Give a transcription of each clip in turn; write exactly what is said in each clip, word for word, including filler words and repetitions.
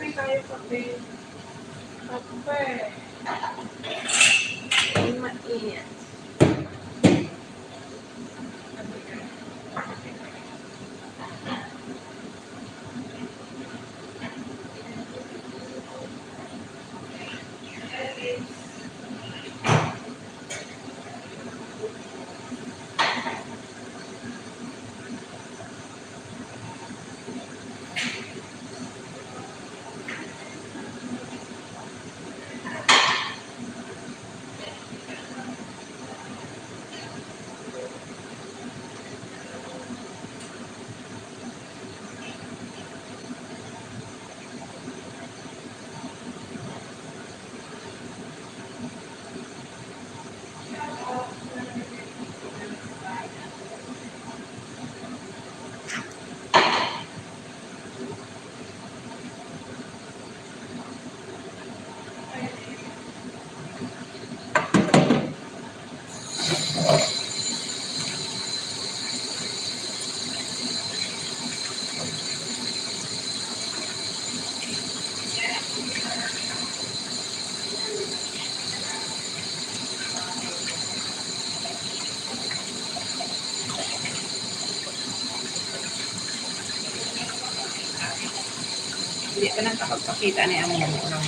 Kape tayo, kape. Kape. Ay, mainit. Hindi ka lang kapagpakita ni amo mo lang.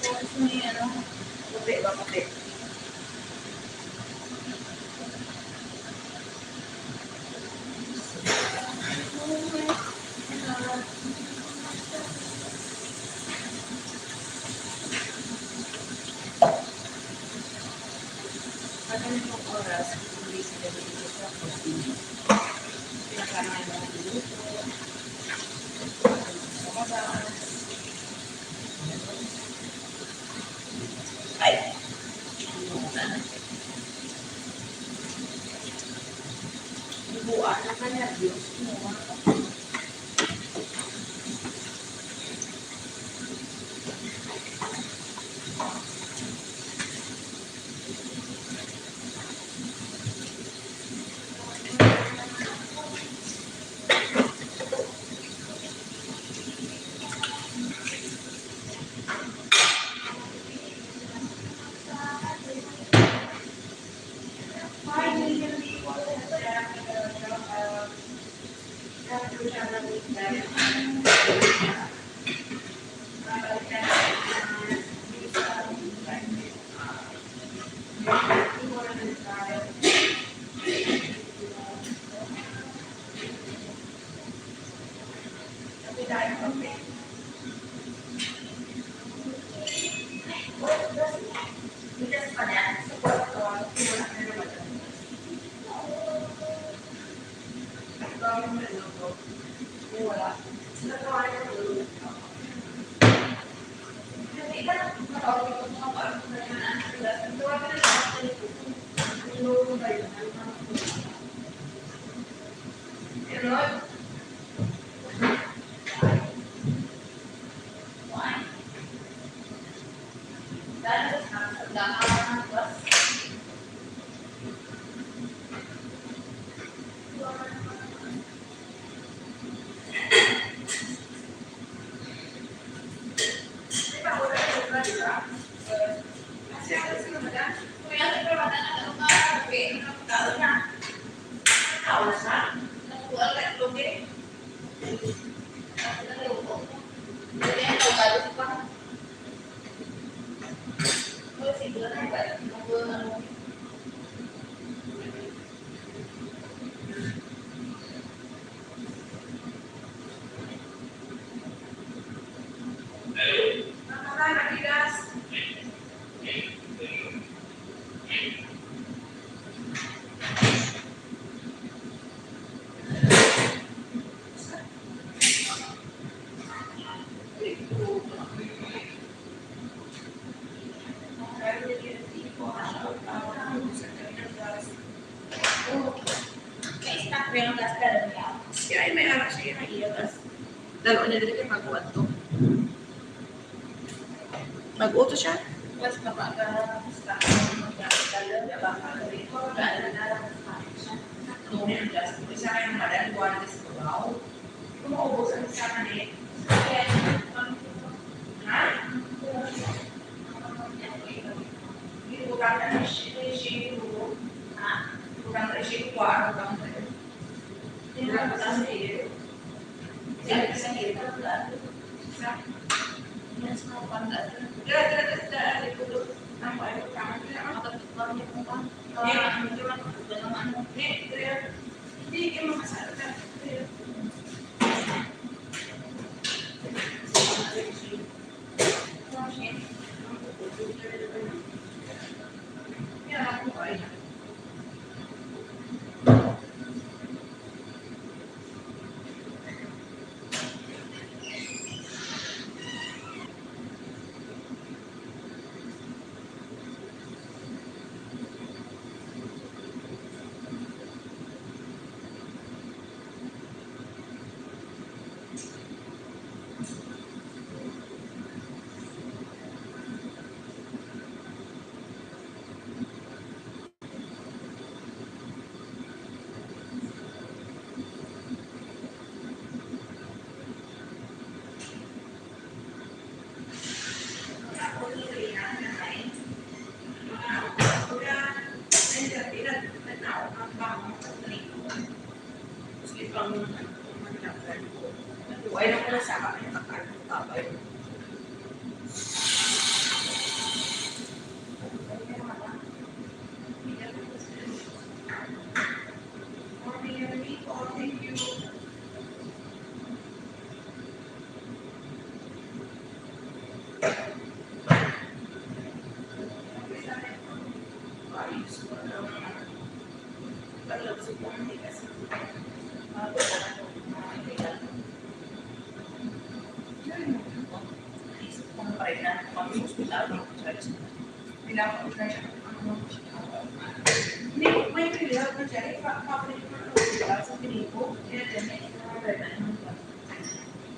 Tapos may ano, puti ba, puti? Ano yung oras? Busy ka dito sa coffee. Pinakain mo ang minuto. Lumabas. Ay. Buwan na ka na, Diyos mo. Kaya may anak siya, iya, tas dalo niya diri kay pagkuan to. Mag-uto siya. Mas mabaga, mas mabaga, mas mabaga, mas mabaga, mas mabaga, mas mabaga. Isa kay madam, buwan sa Cubao. Kung maubos ang isa ka ni, ha? Butang na ni Shi-, ni Shiru, ha? Butang na ni Shiru, kuha ang butang na yun. Hindi na butang sa iyo. Hindi na sa iyo, butang na. Sa, hindi na sa mga butang na. Dira, dira, dira, dira, dira, dira, ang kuha, ang butang na. Ang butang na, ang butang na. Hindi, hindi, hindi, hindi, hindi, hindi,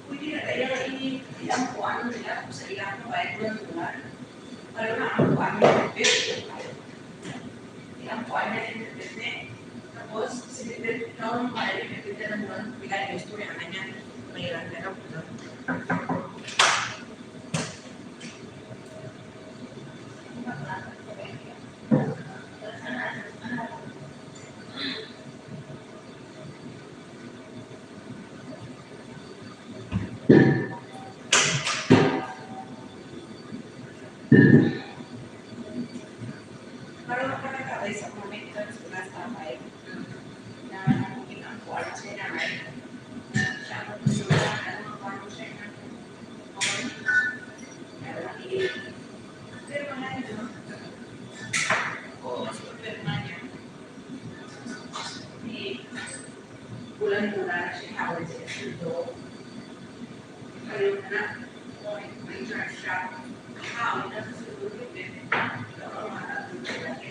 Pwede na kaya ini, ang kuan nila kung sa ilang Bible ang kuan? Pero na ang kuan nila, ang kuan nila, tapos si Bibel, ikaw ang kuan nila, Bibel, ang kuan, pila yung istorya nga niya, may ilang ganap. Para makakabay sa mga may sa mga sabay na ginampuan siya na siya ang gusto na ano ang siya na pero hindi. Pero mga ito, oo, mas problema niya. Ni bulan-bulan siya hawid sa sundo. Kayo na, may, may chance siya. Hawid na sa sundo, pero ang mga tao,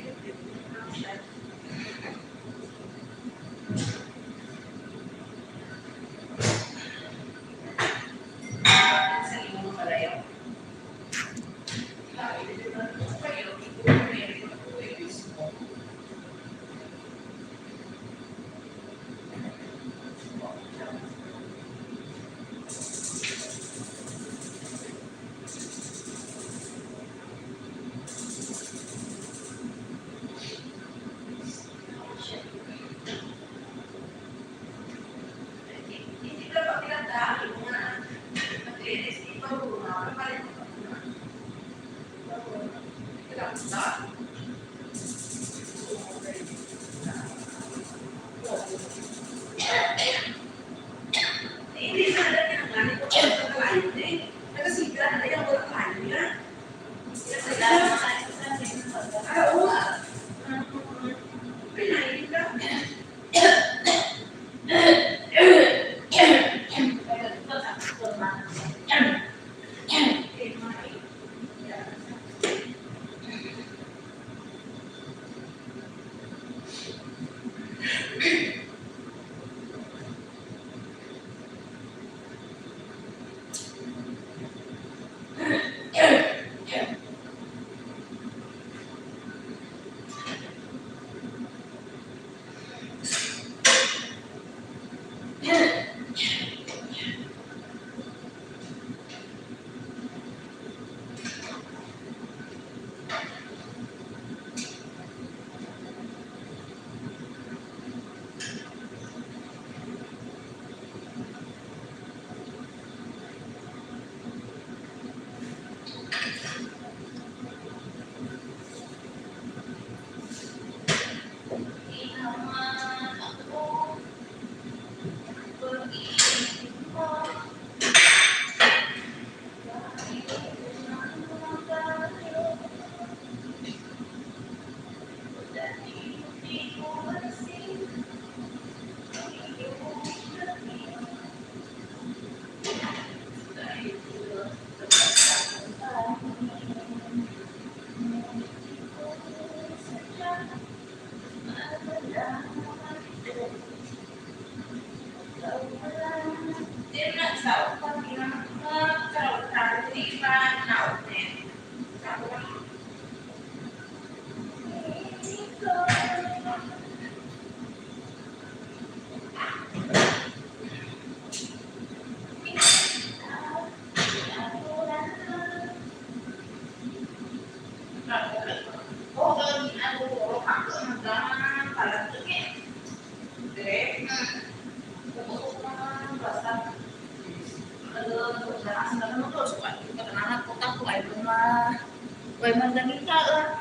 Way man ganita, ah.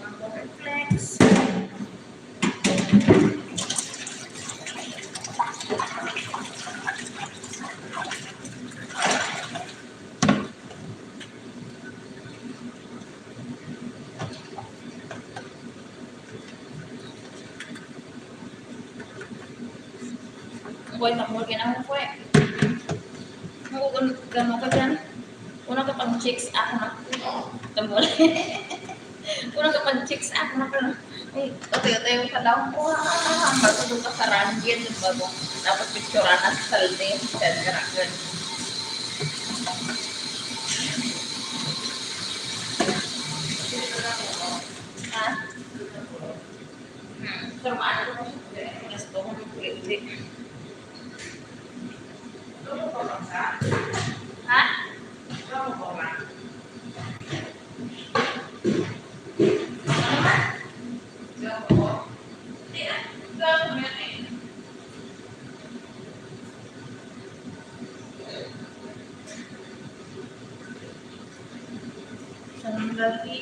Mga cornflakes. Kuya, tambol kay na mo, kuya. Ang ugon, gano ka dyan? Una ka pang chicks, ako na. Tambol. Una ka pang chicks, ako na. Ang otoy-otoy yung kalaw ko, ah, ang bago doon ka sa Ranjit, yung bago. Tapos picturean na sa salde, sa Dragon. Ha? Hmm. Pero maano ko, gusto ko, uli-uli. Ha? Sandali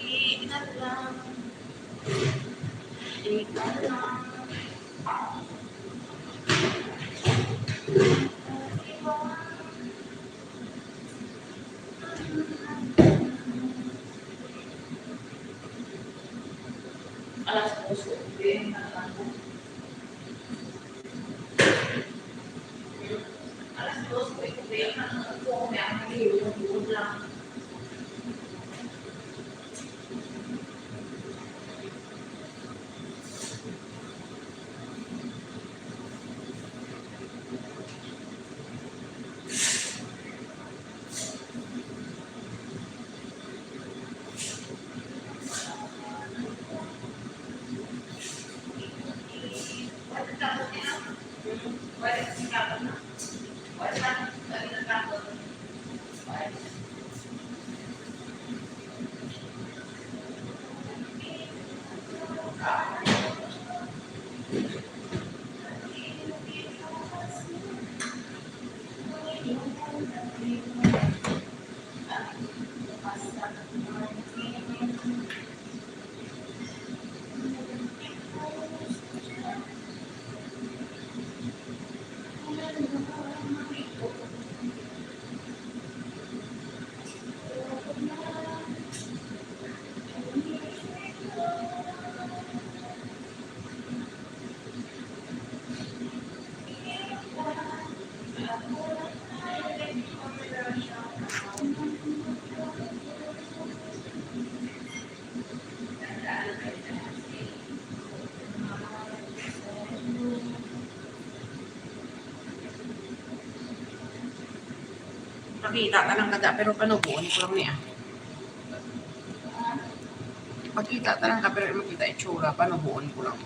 na lang. Ikaw lang. Alas dos, okay na lang. Alas dos, okay na lang. Ako, may ang nalilunod lang. Pakita ta lang kada, pero panubuon ko lang niya. Pakita ta lang ka, pero makita itsura, panubuon ko lang.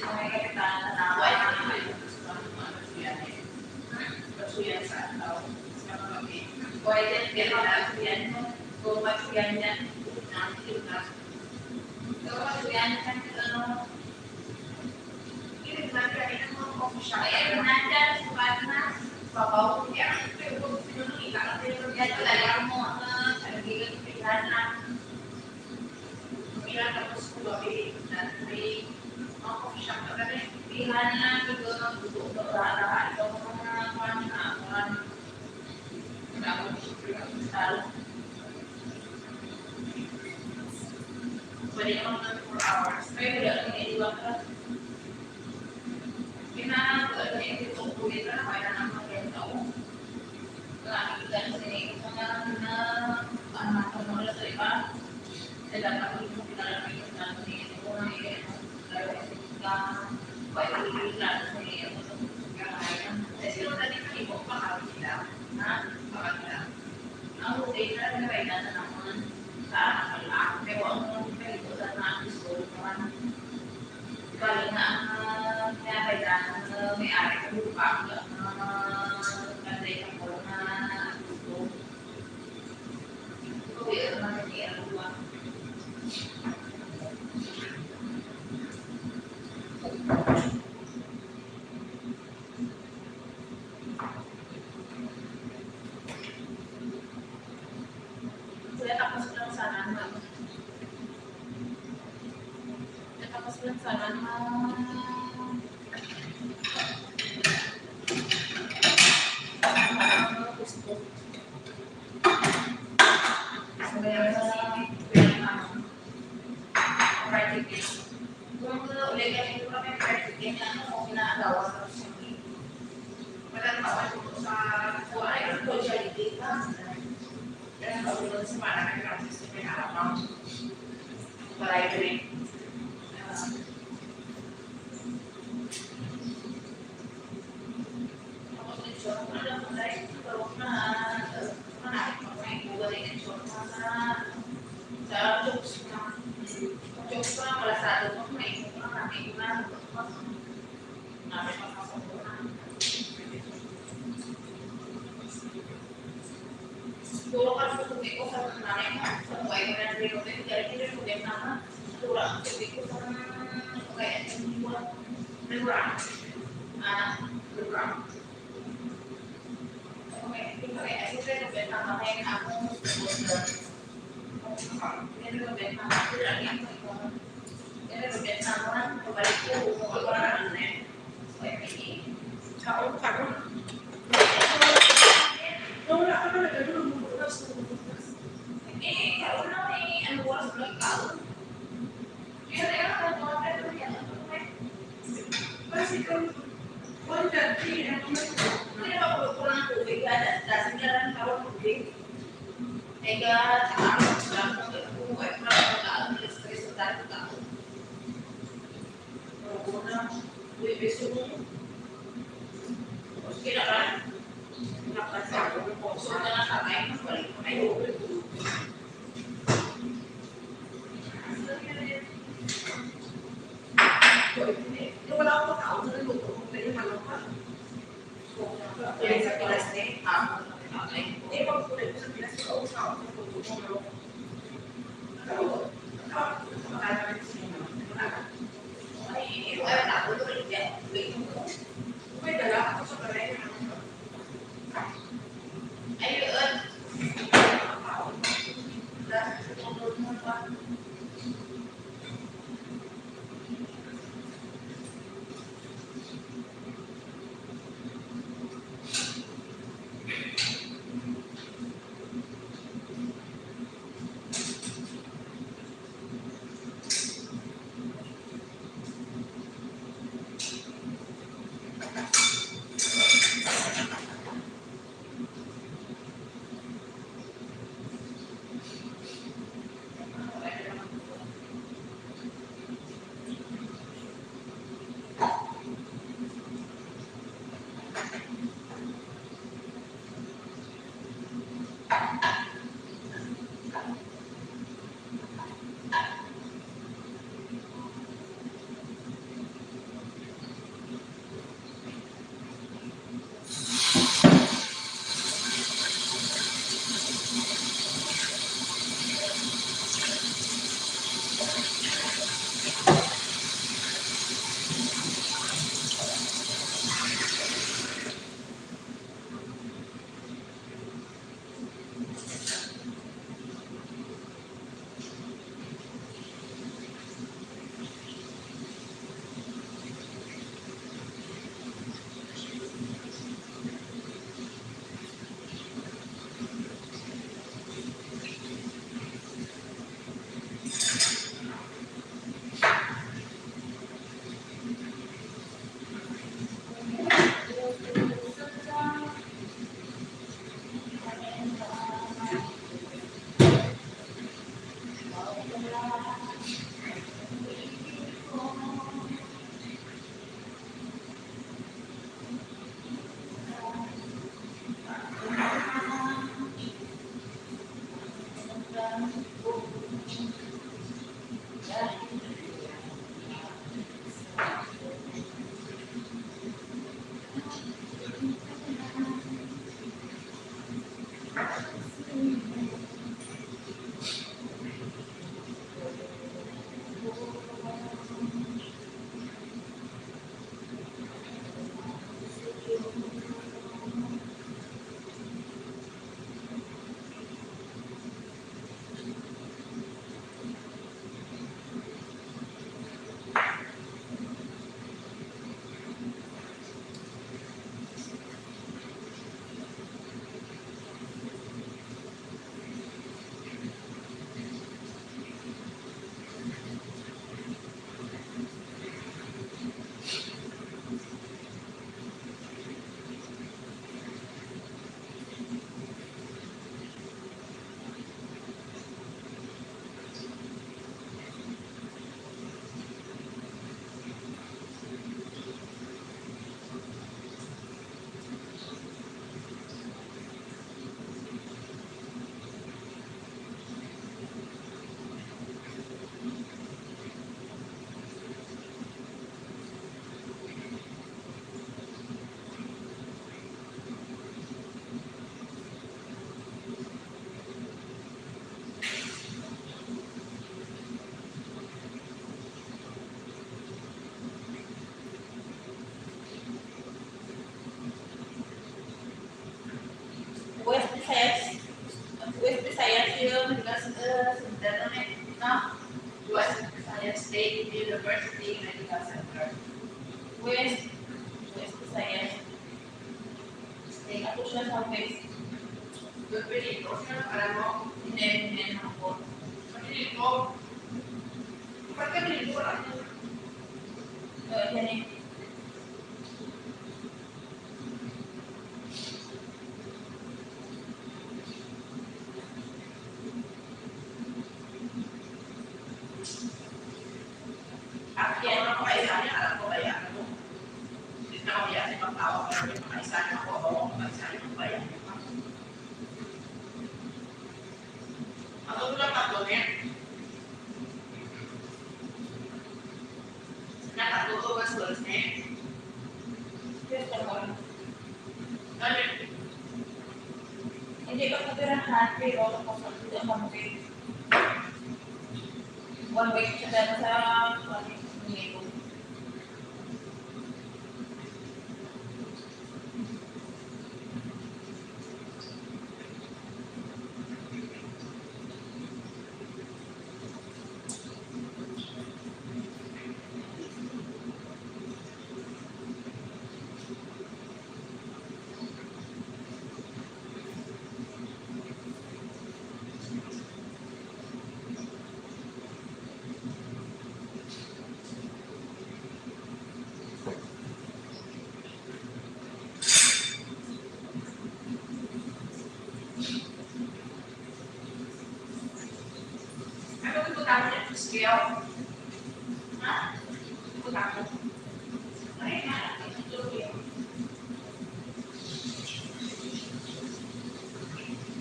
May kapitan na tao ay ang mga ito sa mga pagsuyan. Pagsuyan sa adlaw, sa mga gabi. Pwede ang pera na pagsuyan mo, kung pagsuyan yan, ang ilang. Kung pagsuyan yan, ano, ilang man kami ng mga official. Ay, ang nandyan sa Pagnas, babaw niya. Pero kung sino nang ilang, pero yan talaga mo, ah, ang ilang pilahan na. Pila tapos ko gabi, dati may mga coffee shop na kami. Pila na, ito, ang buto, ito, lahat, lahat. Ito, mga kuwan na, kuwan. Tapos, ito, ito, ito. Pwede naman twenty-four hours. Kaya wala lang yung iwan ka. Kailangan ko, ano, yung ito, kulit na, kaya naman yung tao. Bali nga, ah, may ari ko pa, ah, kanday ako na gusto. Ito, yun, ang mga niya, ano ba? Kaya tapos lang sana, ma'am. Tapos lang sana, ma-, gusto. Sa mga sa city, kaya, um, practice. Kung ano, ulit, kasi kung kami practice, ano, kung ginagawa sa city. Walang tawag ko sa kuwan, ay, ang social data. Kaya ang tawag ko sa mga nag-practice, may alam. Library. Siguro ka sa tubig ko sa nanay mo, sa buhay mo na rin, dahil hindi rin problema na. Siguro ang tubig ko sa mga kaya ng buwan. Ano ba? Ah, ano ba? Okay, okay, ay, hindi rin problema. Kaya na ako, Medical Center, no? West Visayas State University Medical Center. West, West Visayas State. Ako siya sa West. Pwede ito, siya para mo, hindi, hindi na ako. Pwede ito. Pwede ito, wala ko. Uh, yan eh. At yan ang kaisa niya, alam ko kaya, ano? Hindi na kami yan, magtawag na rin, kaisa niya ako, ako, kaisa niya ako, kaya. Ang ulo lang tatlo niya. Nakatulog ang source niya. Yes, sir. Ano? Hindi pa ko tirahan, pero kapag hindi ako mag-, one week siya dahil sa, ano, Ano ang butang niya? Scale? Ha? Butang mo? Ay, na. Ito, ito, ito.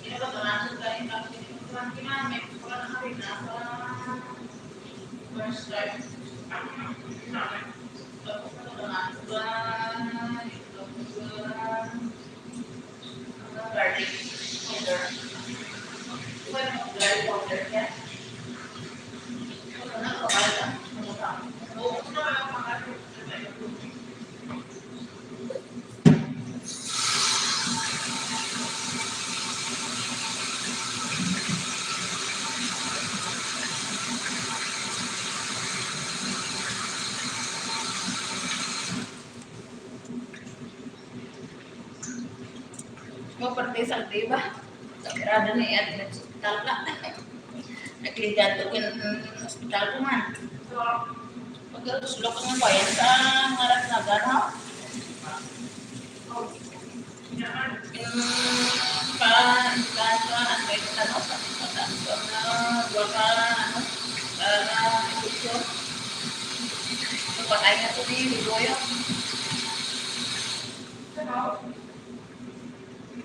Ito, ito, ito. First time. Mo parte sa diba? Sa pirada na yan, sa ospital na. Nagligad ko yung, mm, ospital ko man. Pagkatuslok ko ng bayan sa Maragnagan, ha? Yung pa, pa, pa, ano ba yung tanong? Sa, sa, sa, sa, dua ka, ano, ah, negosyo. Yung patay na to ni Ligoyo.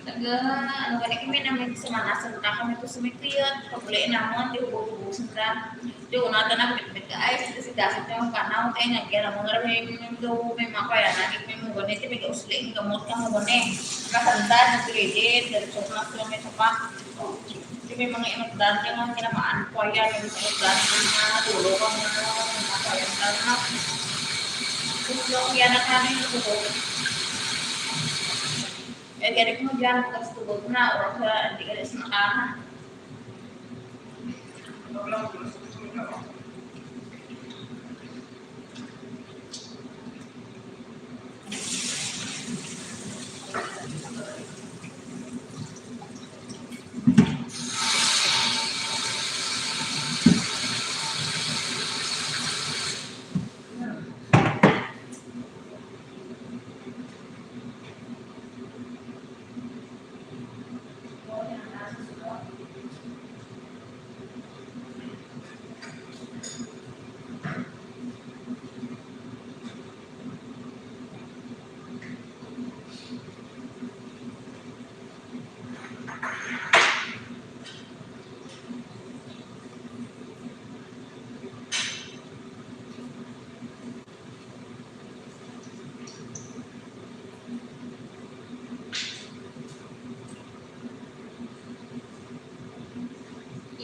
Nag, ano, gani kami namin sa mga nasa na kami to sa may kuyot. Paguli namon, di hubog-hubog sa ka. Di una ta nagmitmit ka, ay, sige, sige, sige, yung panaw, tayo, nagyan mo nga rin, yung daw, may mga kaya, nagit may mga ganit, may kausli, yung gamot ka, mga ganit. Kasanda, nagpiligid, diretso ko lang sa may sapa. Di may mga inagdan ka nga, kinamaan ko, ayan, yung inagdan ka nga, tulo ka nga, mga kaya, ka nga. Gusto ko, yan, ang aming tulo. Eh, gani ko, yan, tapos tubog na, o sa, hindi ka rin sa makahan.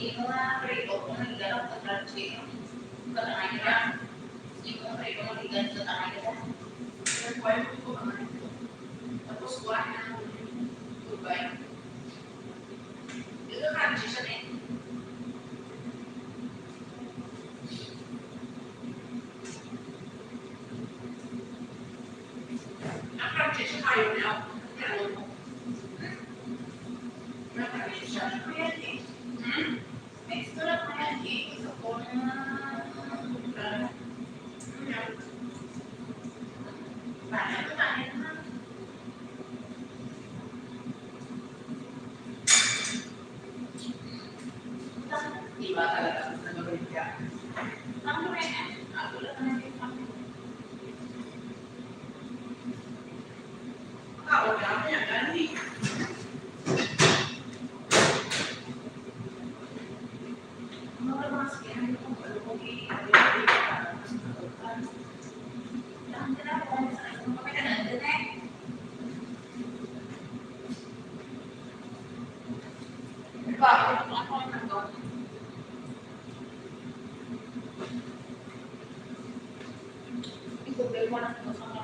Imo nga prito, kung nagdala ko sa kotse, katanay ka. Imo nga prito, nagdala sa tanay ka. Tapos, kuha na ang goodbye. Ito ka, siya na eh. Di ba talaga gusto mo rin ka? Ang rin, ako lang naman yung pamilya. Ako lang, kaya gani. Ang mga mas kaya yung pagkalukugi, ang mga ang ginagawa sa mga kailangan din eh. Ikaw, ano ang pangangako? Ikaw, dahil mo na sa mga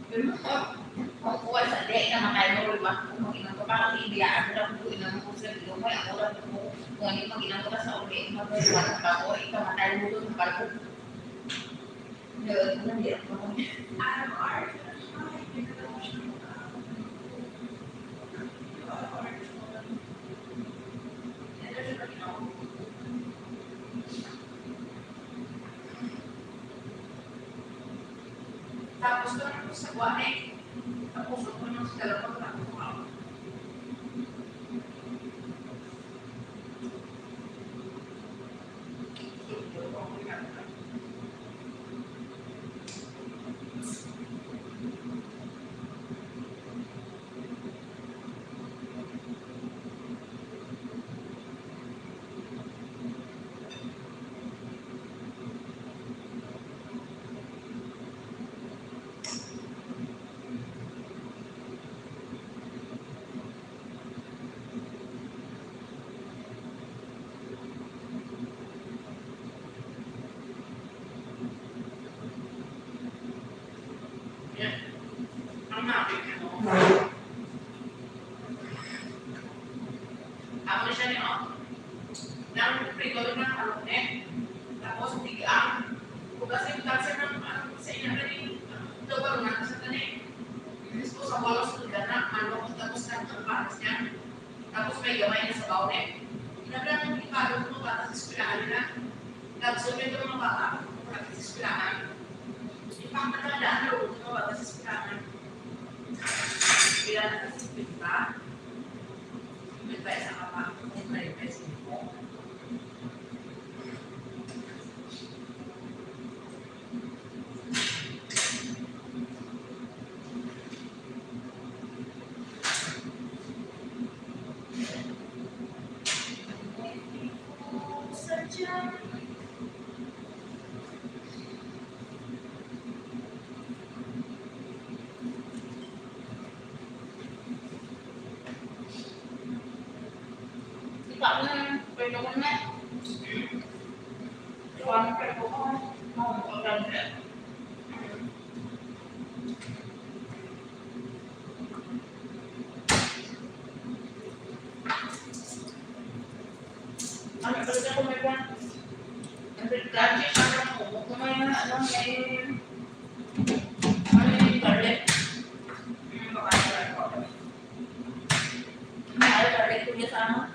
Pero kung, kung kuwan sa di, namatay mo, lima, kung mag-inang ka pa, ang ibiyaan mo lang kung inang mo sa ilong, may ako lang kung, kung ano, mag-inang ka pa sa uli, mag-iwan ka pa, o ikamatay mo doon, kapag Tapos ko na sa kuwan eh. Tapos ko na sa kalapag na kuwan. Ang nakit mo. Ako siya ni, oh. Nang prito na ang ne. Tapos, tigang. Kung kasi yung cancer ng, ano, sa inyo na rin. Ito ba, mga sa tanin? Gusto sa walos ng gana, ano, tapos nagtangparas niya. Tapos may gamay na sabaw, ne? Kinahanglan ng ipalo ng mga bata sa eskwelahan nila. Nagsulit ang mga bata, sa eskwelahan. Ipakatandaan na ang mga bata sa eskwelahan. Kaya na kasi pinta. Pinta isa ka pa. Pinta isa ka pa. Kita mo na, pwede ko na. Kuwan, pwede ko na. Mahumpag lang na. Ano talaga kung may kuwan? Ang gadget, ano, kung may, ano, may, ano, may internet. Hmm, baka, may internet ko niya sa ano?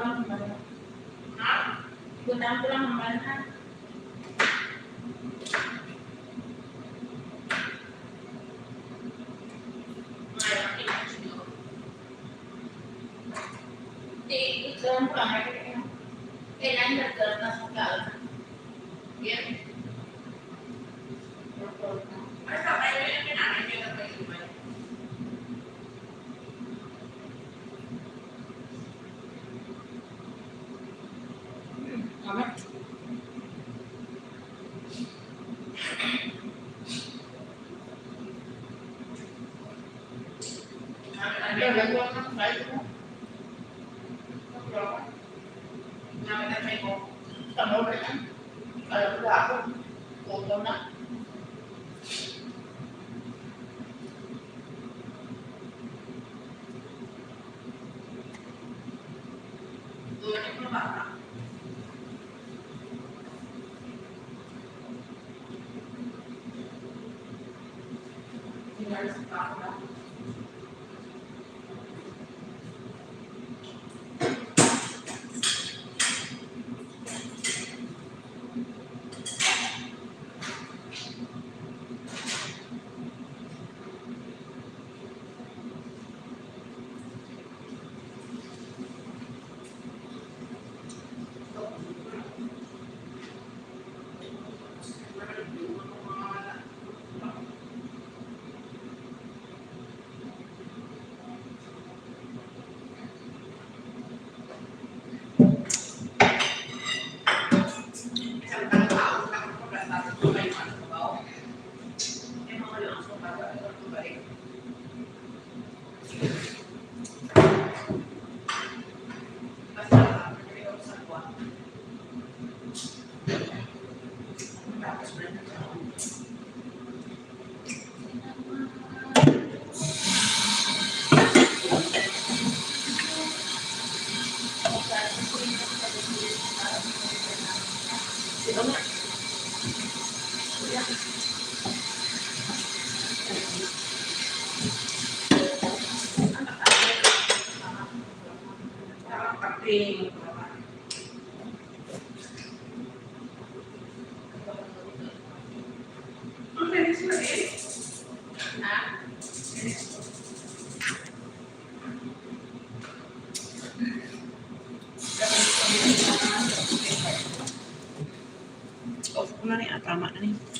lang ang bala. Ha? Ibutang ko lang ang bala. Kailangan nagkaroon na sa tao. Yan. Ano sa kayo yung kailangan niya na may iba? Tama. Off ko na ni, ah, tama na ni.